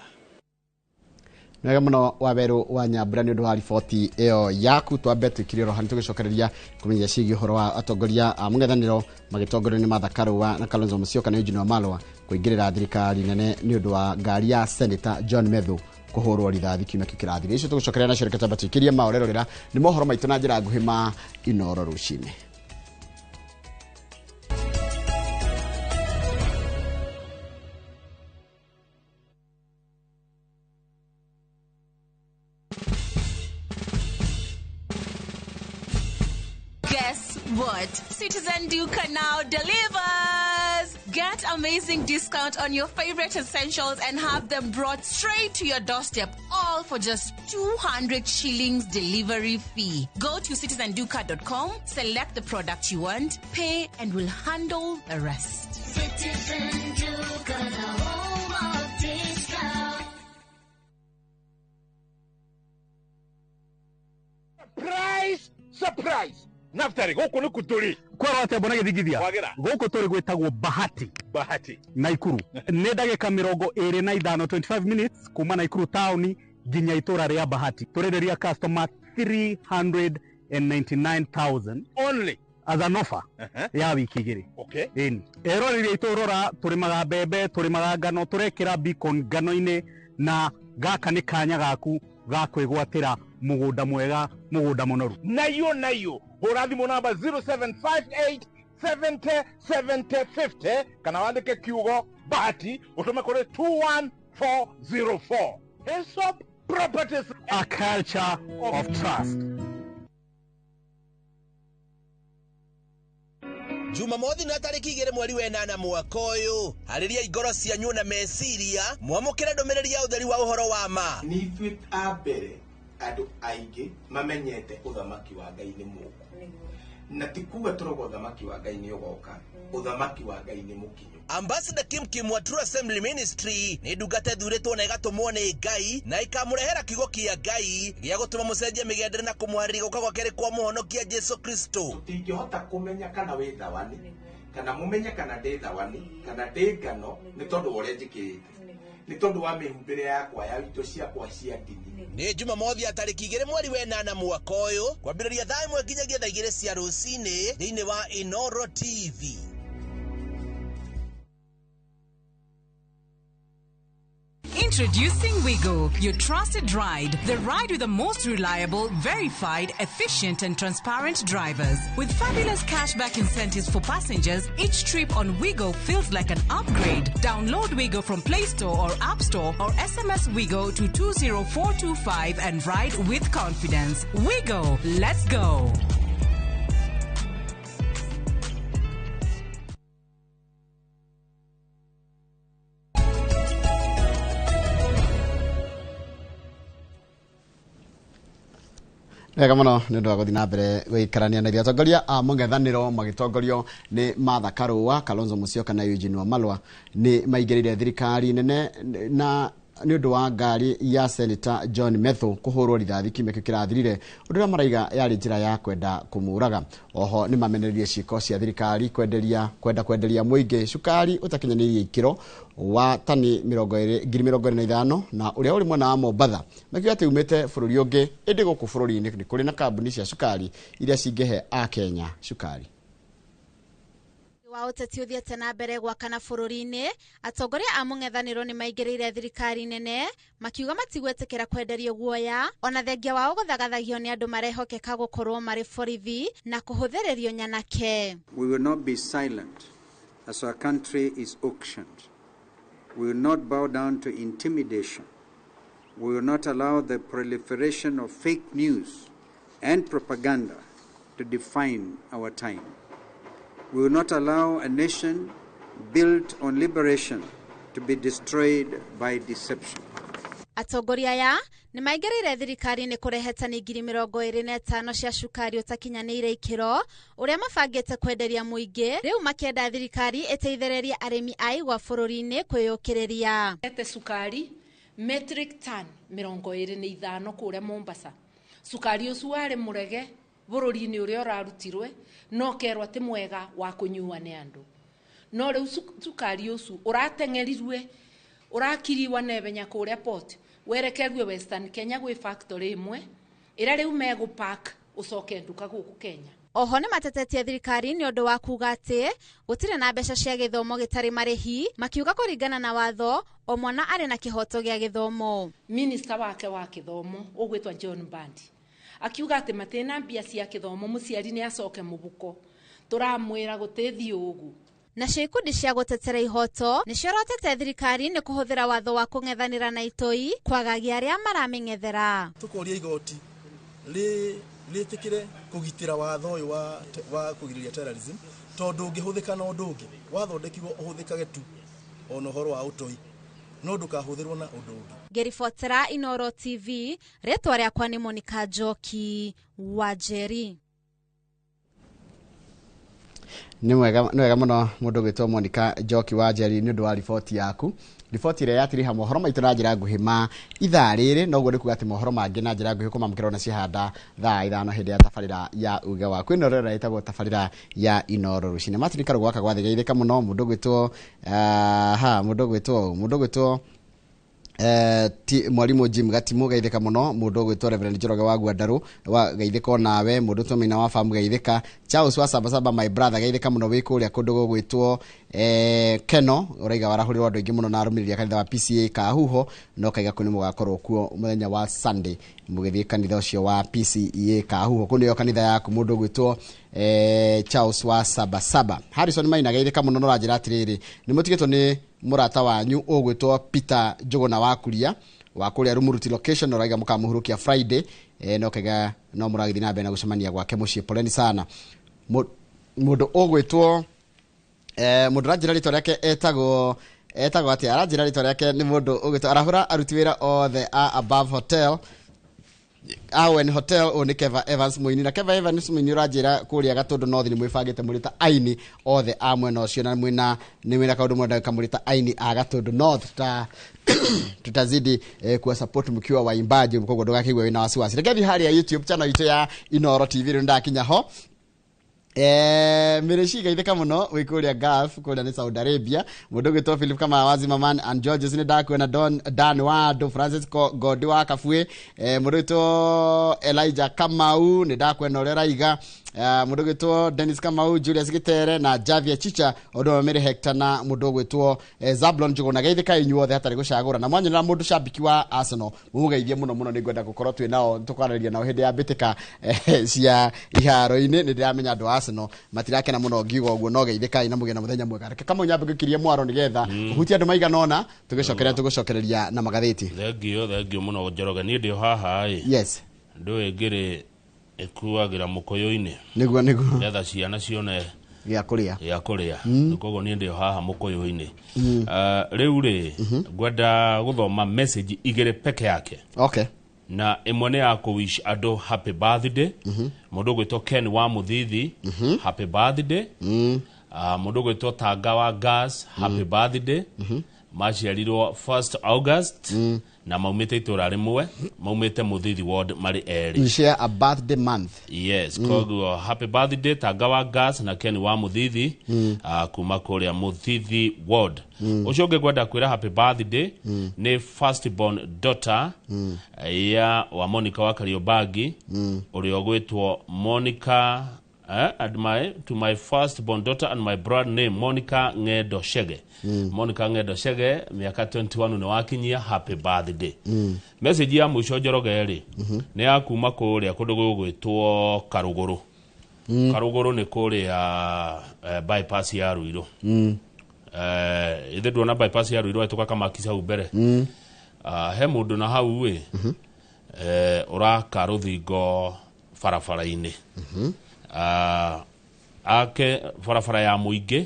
Wega mũno Wawerũ wa Nyambura nĩ ũndũ wa riboti ĩyo yaku. Twambe twĩkire rohani tũgĩcokereria kũmenya ciĩgiĩ ũhoro wa atongoria a mũng'ethanĩro magĩtongorio nĩ Martha Karua na Kalonzo Musyoka na Eugene Wamalwa kũingĩrĩra thirikari nene nĩ ũndũ wa ngari ya Senator John Methu kũhũrwo rithathi kiumia kĩu kĩrathire. Icio tũgũcokereria nacio, reke twambe twĩkĩrie maũrerorera nĩ mohoro maitũ na njĩra nguhĩ ma Inoro rũcinĩ. Guess what? Citizen Duka now delivers! Get amazing discount on your favorite essentials and have them brought straight to your doorstep, all for just 200 shillings delivery fee. Go to citizenduka.com, select the product you want, pay, and we'll handle the rest. Citizen Duka, the home of discount. Surprise! Surprise! Naftari, gũkũ nĩ kũ tũrĩ? Kwerwo atĩa mbona gĩthingithia? Kwagĩra. Gũkũ tũrĩ gwĩtagwo Bahati. Bahati. Naikuru. Nĩ ndagĩka 25, 25 minutes kuma Naikuru taũni nginya itũra rĩa Bahati. Tũrenderia customer 399,000 only as an offer ya wiki igĩrĩ. Okay. Ĩni. Eroreri aitũ, rora, tũrĩmaga mbembe, tũrĩmaga ngano, tũrekĩra beacon ngano-inĩ, na gaka nĩ kanya gaku ga kwĩgwatĩra mũgũnda mwega, mũgũnda mũnoru. Nayo nayo hũra thimũ namba 0758 70 70 50 kana wandĩke kiugo Bahati ũtũme kũrĩ 21404. Hesop Properties, a culture of trust. Jumamothi na tarĩki 2 mweri wa 8 mwaka ũyũ, harĩria ngoro cianyu na meciria mwamũkĩre ndũmĩrĩri ya ũtheri wa ũhoro wa ma. Nĩ ithuĩ a mbere andũ aingĩ mamenyete ũthamaki wa Ngai nĩ mũũku, na ti kuga tũroga ũthamaki wa Ngai nĩ ũgoka, ũthamaki wa Ngai nĩ mũkinyu. Ambassador Kim Kim wa True Assembly Ministry nĩ ndungata ĩthurĩtwo na ĩgatũmwo nĩ Ngai na ĩkamũrehera kiugo kĩa Ngai gĩa gũtũma mũcenjie mĩgendere na kũmũharĩria gũka gwa kerĩ kwa mũhonokia Jesu Kristo. Tũtingĩhota kũmenya kana wĩ thawani, kana mũmenye kana ndĩ thawani, kana ndĩ ngano, nĩ tondũ wa ũrĩa njĩkĩrĩte, nĩ tondũ wa mĩhumbĩre yakwa ya indo ciakwa cia ndini. Nĩ Jumamothi ya tarĩki 2 mweri wa 8 mwaka ũyũ kwambĩrĩria thaa 1 nginyagia thaa 2 cia rũcinĩ thĩinĩ wa Inoro TV. Introducing Wigo, your trusted ride. The ride with the most reliable, verified, efficient, and transparent drivers. With fabulous cashback incentives for passengers, each trip on Wigo feels like an upgrade. Download Wigo from Play Store or App Store or SMS Wigo to 20425 and ride with confidence. Wigo, let's go. Wega mũno nĩ ũndũ wa gũthiĩ na mbere gũikarania na ithuĩ. Atongoria a mũng'ethanĩro magĩtongorio nĩ Martha Karua, Kalonzo Musyoka na Eugene Wamalwa nĩ maingĩrĩire thirikari nene na nĩ ũndũ wa ngari ya Senator John Methu kũhũrwo rithathi kiumia kĩu kĩrathirire, ũndũ ũrĩa maraiga yarĩ njĩra ya kwenda kũmũraga. Oho nĩ mamenereirie ciĩko cia thirikari kwenda kwenderia mũingĩ cukari ũtakinyanĩirie ikĩro wa tani 25,000 na ũrĩa ũrĩ mwena wa Mombatha, makiuga atĩ umĩte bũrũri ũngĩ, ĩndĩ gũkũ bũrũri-inĩ nĩ kũrĩ na kambuni cia cukari iria cingĩhe Akenya cukari. Wa ũteti ũthiĩte na mbere gwakana bũrũri-inĩ, atongoria a mũng'ethanĩro nĩ maingĩrĩire thirikari nene makiuga matigwĩtĩkĩra kwenderio guoya ona thengia wao gũthagathagio nĩ andũ marehokeka gũkorwo marĩ borithi na kũhũthĩrĩrio nyanake. We will not be silent as our country is auctioned. We will not bow down to intimidation. We will not allow the proliferation of fake news and propaganda to define our time. We will not allow a nation built on liberation to be destroyed by deception. Atongoria aya nĩ maingĩrĩire thirikari nĩ kũrehe tani 25,000 cia cukari ũtakinyanĩire ikĩro ũrĩa mabangĩte kwenderia mũingĩ, rĩu makĩenda thirikari ĩteithĩrĩrie arĩmi a igwa bũrũri-inĩ kwĩyũkĩrĩria. Ete cukari metric ton 25 kũrĩa Mombasa. Cukari ũcio warĩ mũrege bũrũri-inĩ ũrĩa ũrarutirwe no kerwo atĩ mwega wa kũnyua nĩ andũ, no rĩu cukari ũcio ũrateng'erirwe ũrakiriwa nebenya kũrĩa port Werekerue Western Kenya gwĩ factory ĩmwe ĩrĩa rĩu megũ pack ũcoke nduka gũkũ Kenya. Oho nĩ matetetie thirikari nĩ ũndũ wa kuga atĩ gũtirĩ na mbeca cia gĩthomo gĩtarĩ marĩhi, makiuga kũringana na watho o mwana arĩ na kĩhoto gĩa gĩthomo. Minista wake wa gĩthomo ũgwĩtwo John Mbadi akiuga atĩ matina mbia cia gĩthomo, mũciari nĩ acoke mũbuko. Tũramwĩra gũtĩthiĩ ũguo. Nacio ikundi cia gũtetera ihoto nĩciorotete thirikari nĩ kũhũthĩra watho wa kũng'ethanĩra na itoi kwagagia arĩa maramĩng'ethera. Tũkoria igoti rĩtĩkĩre kũgitĩra watho ũyũ wa kũgirĩrĩria terrorism, tondũ ũngĩhũthĩka na ũndũ ũngĩ wathondekirwo ũhũthĩkage tu ona ũhoro wa ũtoi, no ndũkahũthĩrwo na ũndũ ũngĩ. Ngĩribotera Inooro TV, rĩtwa rĩakwa nĩ Monica Njoki wa Njeri. Nĩ wega mũno mũndũ ũgwĩtwo Monica Njoki wa Njeri nĩ ũndũ wa riboti yaku. Riboti ĩrĩa yatiriha mohoro maitũ na njĩra nguhĩ ma ithaa rĩrĩ, noguo nĩ kuga atĩ mohoro mangĩ na njĩra nguhĩ kũmamũkĩra ona cihanda thaa 5 hĩndĩ ya tabarĩra ya uge waku. Ĩno rĩrĩa ĩtagwo tabarĩra ya Inooro rũcinĩ. Martin Karũgũ gaka gwathigeithĩka mũno mũndũ ũgwĩtwo ha mũndũ ũgwĩtwo mwarimũ Jim Gatimu geithĩka mũno, mũndũ ũgwĩtwo Reverend Njoroge wa Gwandarũ wa geithĩka onawe, mũndũ ũtwo Maina wa Famu geithĩka, Charles wa Sabasaba my brother geithĩka mũno wĩ kũrĩa kũndũ gũgwĩtwo Keno ũraiga warahũrĩrwo andũ aingĩ mũno na arũmĩrĩri a kanitha wa PCA Kahuho, no kaiga kũu nĩ mũgakorwo kuo mũthenya wa Sunday mũgĩthiĩ kanitha ũcio wa PCEA Kahuho, kũu nĩyo kanitha yaku mũndũ ũgwĩtwo Charles wa Sabasaba. Harrison Maina geithĩka mũno, no ũranjĩra atĩrĩrĩ nĩ mũtigĩtwo nĩ mũrata wanyu ũgwĩtwo Peter Njũgũna wa Kuria wa kũrĩa Rumuruti location, ũraiga mũkamũhurukia Friday, no kaiga no mũragĩthiĩ na mbere na gũcemania gwake mũciĩ. Poleni sana. Mũndũ ũgwĩtwo mũndũ ũranjĩra rĩtwa rĩake etagwo atĩa? Aranjĩra rĩtwa rĩake nĩ mũndũ ũgwĩtwo arahũra aruti wĩra othe a Above Hotel, Awen Hotel, ũyũ nĩ Keva Evans Mũini, na Keva Evans Mũini ũranjĩra kũrĩa Gatũndũ North nĩ mwĩbangĩte mũrĩ ta aini othe a mwena ũcio, na mwĩna nĩ mwĩna kaũndũ mwenda kamũrĩ ta aini a Gatũndũ North, tutazidi kuwa support mkiwa waimbaji, koguo ndũgakĩigue wĩna wasiwasi. Reke thiĩ harĩa YouTube channel itũ ya Inooro TV rĩu ndakinya ho. Mĩrĩci geithĩka mũno wĩ kũrĩa Gulf, kũrĩa nĩ Saudi Arabia, mũndũ ũgwĩtwo Philip Kama wa Zimmerman and Georges nĩ ndakuona, Dan wa Andũ, Francis Godi wa Kabue, mũndũ ũgwĩtwo Elijah Kamau nĩ ndakuona ũrĩa ũraiga, mũndũ ũgwĩtwo Dennis Kamau, Julius Gitere na Javier Chicha, ũndũ ũmwe Mary Hector na mũndũ ũgwĩtwo Zablon Njũgũna. Geithĩka inyuothe hatarĩ gũcagũra, na mwanyonera mũndũ shabiki wa Arsenal mũmũgeithie mũno mũno, nĩngwenda gũkorwo twĩ nao tũkwarĩria nao hĩndĩ ya mbĩtĩka cia iharo-inĩ. Nĩ ndĩramenya andũ a Arsenal matirakena mũno ngiuga ũguo, no geithĩkai na mũgĩe na mũthenya mwega. Reke Kamau nyambe ngũkirie mwaro nĩgetha ũhutie andũ maigana ũna, tũgĩcokeria tũgũcokereria na magathĩti. Thengio mũno Njoroge, niĩ ndĩ o haha ĩ. Yes. Ndũĩ ngĩrĩ ĩkuagĩra mũkũyũ-inĩ. Nĩguo. Nĩgetha ciana cione gĩa kũrĩa. Gĩa kũrĩa. Koguo niĩ ndĩ o haha mũkũyũ-inĩ. Rĩu rĩ, ngwenda gũthoma message igĩrĩ peke yake. Okay. Na ĩmwe nĩ ya kũ wish andũ happy birthday. Mũndũ ũgwĩtwo Ken wa Mũthithi, happy birthday. Mũndũ ũgwĩtwo Tanga wa Gas, happy birthday. Maciarirwo 1st August na maumĩte itũra rĩmwe, maumĩte Mũthithi ward marĩ erĩ. You share a birthday month. Yes, koguo happy birthday Tanga wa Gas na Ken wa Mũthithi, kuma kũrĩa Mũthithi ward. Ũcio ũngĩ ngwenda kwĩra happy birthday nĩ first born daughter ya wa Monica wa Kariobangi, ũrĩa ũgwĩtwo Monica, and to my first born daughter and my brand name Monica Ng'endo Shege. Monica Ng'endo Shege miaka 21 nĩ wakinyia, happy birthday. Message ya mũico Njoroge rĩ, nĩ ya kuma kũrĩa kũndũ gũgwĩtwo Karũgũrũ. Karũgũrũ nĩ kũrĩa bypass ya Ruiru. Ithe nduona bypass ya Ruiru ĩtũka Kamakisi hau mbere. He mũndũ na hau ĩ, ũraka rũthingo barabara-inĩ. Ake barabara ya mũingĩ,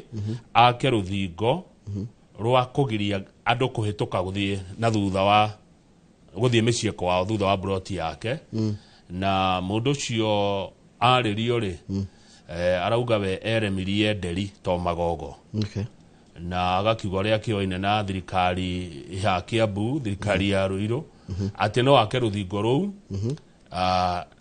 ake rũthingo rwa kũgiria andũ kũhĩtũka gũthiĩ na thutha wa gũthiĩ mĩciĩ kwao thutha wa broti yake. Na mũndũ ũcio arĩrio rĩ, arauga we eremirie nderi to magogo. Okay. Na agakiuga ũrĩa kĩoine na thirikari ya Kiambu, thirikari ya Ruiru, atĩ no ake rũthingo rũu.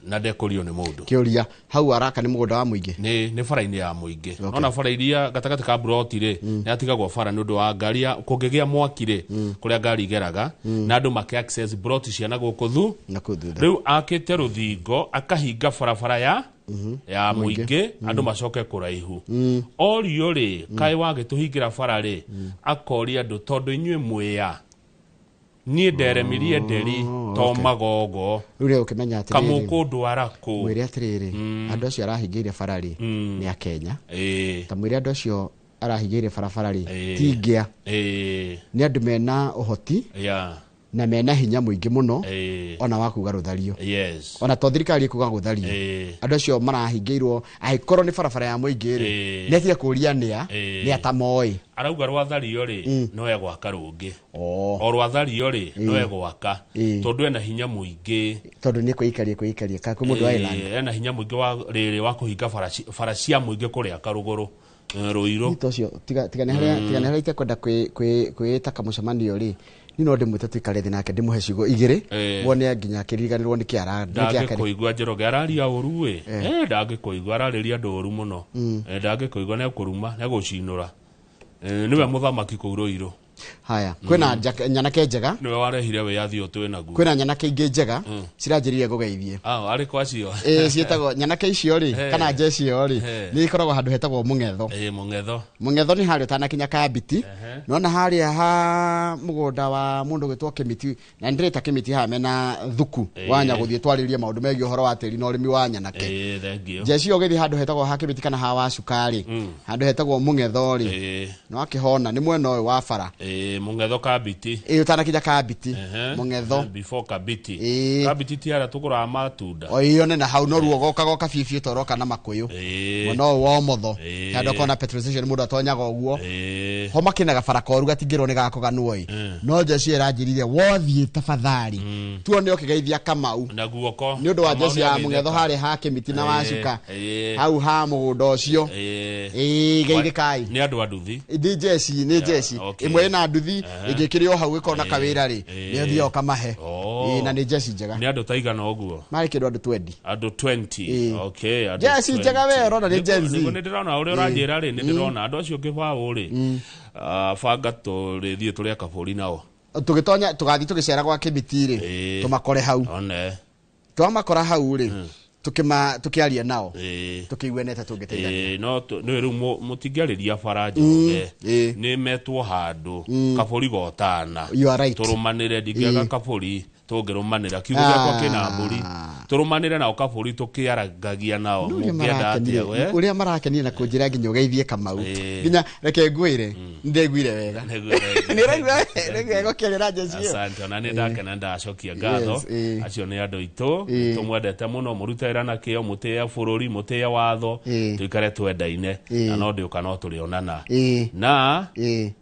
Na ndekũrio nĩ mũndũ. Kĩũria hau araka nĩ mũgũnda wa mũingĩ? Nĩ bara-inĩ ya mũingĩ. Nona bara iria gatagatĩ ka broti rĩ, nĩ atigagwo bara nĩ ũndũ wa ngari kũngĩgĩa mwaki rĩ, kũrĩa ngari igeraga, na andũ make access broti cia na gũkũ thu. Na kũu thutha. Rĩu akĩte rũthingo akahinga barabara ya mũingĩ, andũ macoke kũraihu. Orio rĩ, kaĩ wagĩtũhingĩra bara rĩ, akoria andũ tondũ inyuĩ mwĩya niĩ nderemirie nderi to magogo. Rĩu rĩ ũkĩmenya atĩrĩrĩ, kamũkũ ndwara kũ? Mwĩre atĩrĩrĩ, andũ acio arahingĩire bara rĩ nĩ a Kenya. Ta mwĩre andũ acio arahingĩire barabara rĩ ti ngĩa, nĩ andũ mena ũhoti na mena hinya mũingĩ mũno ona wa kuga rũthario. Ona to thirikari ĩkuga gũthario, andũ acio marahingĩirwo angĩkorwo nĩ barabara ya mũingĩ rĩ, nĩ atige kũria nĩa nĩ atamoĩ. Arauga rwathario rĩ no egwaka rũngĩ, o rwathario rĩ no egwaka tondũ ena hinya mũingĩ, tondũ nĩ kwĩikaria ka kwĩ mũndũ wa Island ena hinya mũingĩ wa rĩrĩ wa kũhinga bara cia mũingĩ kũrĩa karũgũrũ Rũirũ. Ũcio tiga nĩ harĩa itekwenda kwĩĩta kamũcemanio rĩ, ni no ndĩmwĩte tuikare thĩ nake ndĩmũhe ciugo igĩrĩ wone nginya akĩriganĩrwo nĩ kĩara. Ndangĩkũigua Njoroge araria ũru ĩ, ndangĩkũigua ararĩria andũ ũru mũno, ndangĩkũigua nĩekũruma nĩegũcinũra. Nĩwe mũthamaki kũu Rũirũ. Haya, kwĩna nyanake njega, nĩwe warehire wĩyathi ũyũ twĩ naguo. Kwĩna nyanake ingĩ njega ciranjĩrire ngũgeithie. Arĩ kwa acio? Ciĩtagwo nyanake icio rĩ, kana nja icio rĩ, nĩ ikoragwo handũ hetagwo Mũng'etho. Mũng'etho. Mũng'etho nĩ harĩa ũtanakinya Kambiti. Nona harĩa ha mũgũnda wa mũndũ ũgwĩtwo Kĩmiti, na nĩndĩrĩta Kĩmiti haha mena thuku wanya gũthiĩ twarĩrie maũndũ megiĩ ũhoro wa tĩri na ũrĩmi wa nyanake. Nja icio ũgĩthiĩ handũ hetagwo ha Kĩmiti kana ha wa cukari, handũ hetagwo Mũng'etho rĩ, nĩ wakĩhona nĩ mwena ũyũ wa bara. Mũng'etho Kambiti. Ũtanakinya Kambiti. Mũng'etho. Before Kambiti. Kambiti ti harĩa tũgũraga matunda. O iyo nĩ na hau no ruo goka goka biũ toroka na makũyũ. Mwena ũyũ wa ũmotho. Handũ kona petrol station mũndũ atonyaga ũguo. Ho makĩnaga bara koru gatingĩrwo nĩ gakũganwo ĩ. No njeci ĩranjĩrire wothiĩ tafadhali. Tuone ũkĩgeithia Kamau. Na guoko. Nĩ ũndũ wa njeci ya Mũng'etho harĩa ha Kĩmiti na Wacuka. Hau ha mũgũnda ũcio. Geithĩkai. Nĩ andũ a nduthi. Nĩ njeci, nĩ njeci. Ĩmwe ĩna nduthi, ĩngĩ kĩrĩ o hau ĩkona kawĩra rĩ, nĩ ũthiaga ũkamahe. Na nĩ njeci njega. Nĩ andũ ta igana ũguo? Marĩ kĩndũ andũ 20. Andũ 20. Okay, andũ njeci njega we ũrona nĩ Gen Z. Nĩguo nĩndĩrona ũrĩa ũranjĩra rĩ, nĩndĩrona andũ acio kĩbaũ rĩ, banga tũrĩthiĩ tũrĩe kabũri nao. Tũgĩtonya tũgathiĩ tũgĩcera gwa Kĩmiti rĩ, tũmakore hau. Twamakora hau rĩ, tukiaria nao tukiiguane ta tũngĩteithania. No nĩ rĩu mũtingĩarĩria bara Njoroge, nĩ metwo handũ kabũri gotana tũrũmanĩre, ndingĩaga kabũri tũngĩrũmanĩra kiugo gĩakwa kĩna mbũri tũrũmanĩre nao kabũri tũkĩarangagia nao mũngĩenda atĩa we ũrĩa marakenire na kũnjĩra nginya ũgeithie Kamau nginya reke ngwĩre nĩndaiguire wega nĩũraigua wega ũkĩarĩra njeci ĩyo. Asante, ona nĩ ndakena ndacokia ngatho. Acio nĩ andũ aitũ tũmwendete mũno, mũrute wĩra na kĩo, mũtĩe bũrũri, mũtĩe watho, tũikare twendaine, na no ndĩũka no tũrĩonana na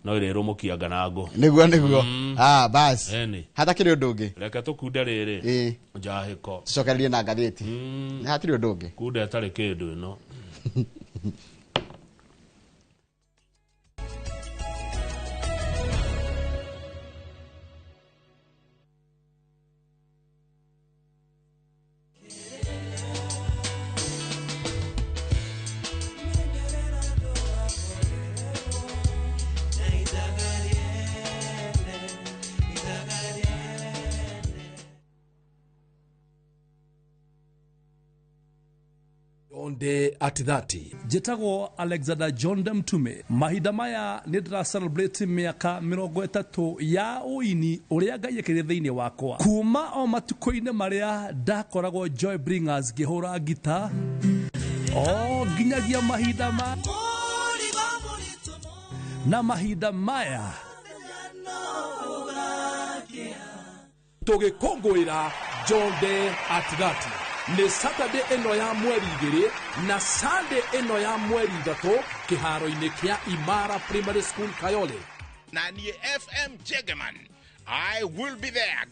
no ĩrĩrũmũkia na ngũ. Nĩguo nĩguo. Bas hatakĩrĩ ũndũ ũngĩ, reke tũkunde rĩrĩ njahĩko tũcokererie na ngathĩti, hatirĩ ũndũ ũngĩ kunda ĩtarĩ kĩndũ ĩno. Day at 30. Njĩtagwo Alexander John Mtume. Mahinda maya nĩ ndĩra celebrate mĩaka 30 ya ũini ũrĩa Ngai ekĩrire thĩinĩ wakwa. Kuma o matukũ-inĩ marĩa ndakoragwo Joy Bringers ngĩhũra ngita o nginyagia mahinda ma na mahinda maya tũgĩkũngũĩra John Day at 30. Nĩ Saturday ĩno ya mweri 2 na Sunday ĩno ya mweri 3 kĩharo-inĩ kĩa Imara Primary School Kayole. Na niĩ FM Jegeman, I will be there.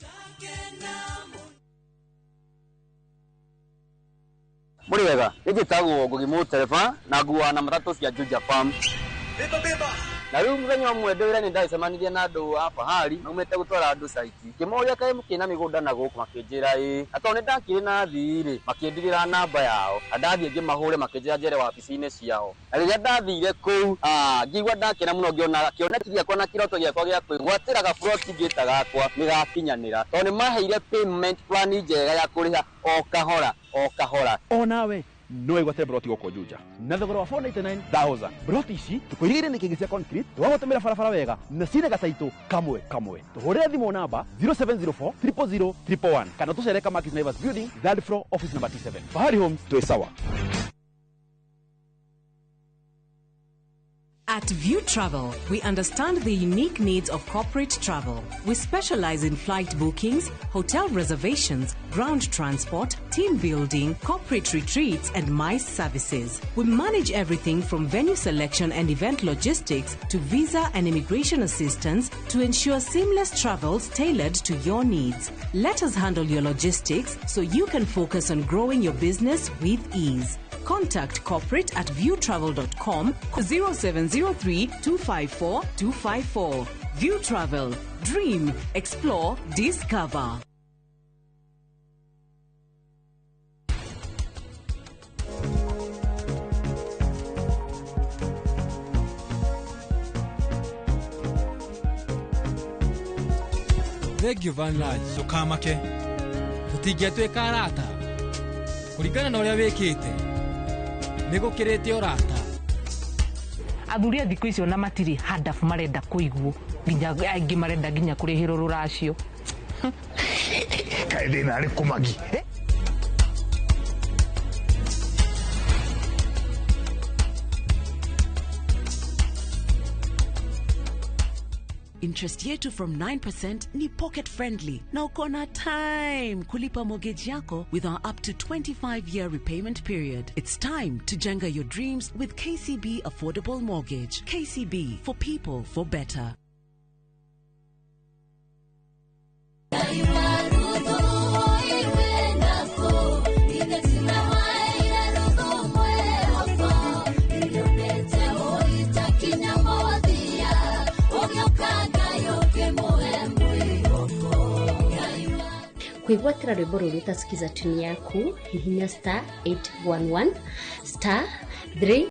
Mũrĩ wega, nĩ njĩtagwo Ngugi Mũtereba na nguaga na matatũ cia Juja Farm. Beba beba. Na rĩu mũthenya ũmwe ndĩ wĩra nĩ ndacemanirie na andũ a Fahari maumĩte gũtwara andũ site. Ngĩmoria kaĩ mũkĩna mĩgũnda na gũkũ, makĩnjĩra ĩĩ. Na tondũ nĩ ndakĩrĩ na thii rĩ, makĩndigĩra namba yao. Na ndathiĩ ngĩmahũre makĩnjĩra njere wabici-inĩ ciao. Na rĩrĩa ndathire kũu, ngĩigua ndakena mũno ngĩona kĩoneki gĩakwa na kĩroto gĩakwa gĩa kwĩgwatĩra gaburoti ngĩta gakwa nĩ gakinyanĩra. Tondũ nĩ maheire payment plan njega ya kũrĩha o kahora o kahora. Onawe no wĩgwatĩre broti gũkũ Juja na thogora wa 499,000. Broti ici tũkũirigĩire nĩ kĩngĩ cia concrete, tũgagũtũmĩra barabara wega na ciĩna gataitũ kamwe kamwe. Tũhũrĩre thimũ namba 0704 000 111 kana tũcere Kamakis Naivas building, third floor, office number T7. Fahari Homes, twĩ sawa. At View Travel, we understand the unique needs of corporate travel. We specialize in flight bookings, hotel reservations, ground transport, team building, corporate retreats, and MICE services. We manage everything from venue selection and event logistics to visa and immigration assistance to ensure seamless travels tailored to your needs. Let us handle your logistics so you can focus on growing your business with ease. Contact corporate at viewtravel.com 0703 254 254. View Travel. Dream, explore, discover. Thank you Vanraj. Ndũkamake, tũtingĩatuĩka arata kũringana na ũrĩa wĩkĩte nĩ gũkĩrĩte ũrata. Athuri a thikũ icio na matirĩ handabu marenda kũiguo, nginya aingĩ marenda nginya kũrĩhĩrwo rũracio. Kaĩ thĩna arĩ kũmagi. Interest yetu from 9% ni pocket friendly na uko na time kulipa mortgage yako with our up to 25-year repayment period. It's time to jenga your dreams with KCB Affordable Mortgage. KCB, for people, for better. Kwĩgwatĩra rwĩmbo rũrũ ũtasikiza tune yaku hihinya star 811 star 3.